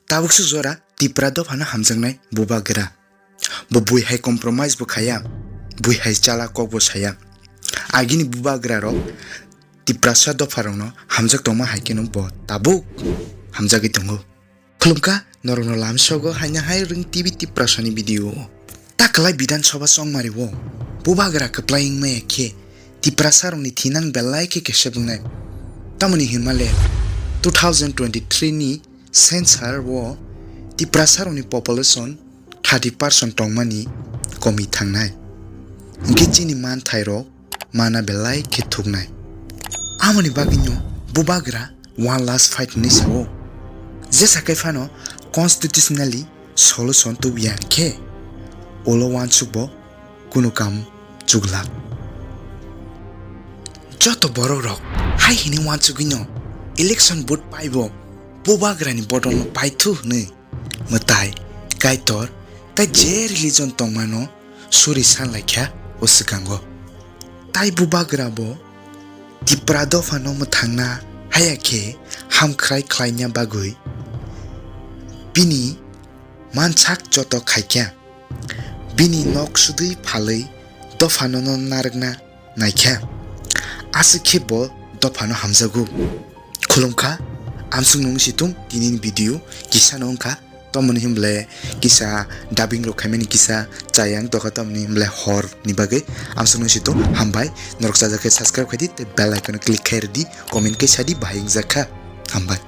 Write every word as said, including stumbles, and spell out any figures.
Tabuk swk jora Tipra dophano hamjaknai bubagra. Bo bui hai compromise bo khaya, bui hai chala kok bo saya. Agini bubagra rok Tiprasa dopha rokno hamjak tongma hai kheno bo tabuk hamjagwi tongo. Khulumkha norokno lamsogo haina hai ring T V Tiprasani video o. Ta kwlai Bidhan Sabha chongmari o bubagra kwplai wngmaya khe Tiprasa rokni thinang belai khe kesep wngnai. Tamoni hinmale two thousand twenty-three ni sensor o Tiprasa rokni population thirty percent tongmani komi thangnai. Hinkhe chini manthai rok mana belai khe thuknai. Amoni bagwino bubagra one last fight hinwi sao. Jesa khe phano constitutionally solution tubuya hinkhe ulo uansuk bo kunu kam chuglak. Joto borok rok hai hinwi uansugwino election vote paibo bubagrani bodolno paithu hinwi mwtai Kaitor tai je religion tongmano suri sanlaikha o swkango. Tai bubagra bo Tipra dophano mwthangna haya khe hamkhrai khlaina bagwi bini mansak joto khaikha. Bini nok sudui phalwi dophano no narwkna naikha. Aswk khe bo dophano hamjago. Khulumkha, amswk nung situng tinini video kisano wngkha. Tomoni himle kisa dubbing rok khaimani kisa chayang tokha, tomoni himle hor ni bagwi amswk nung situng hambai. Norok chajak khe subscribe khaidi tei bell icon click khai rwdi, comment khe sadi bahai wngjakha. Hambai.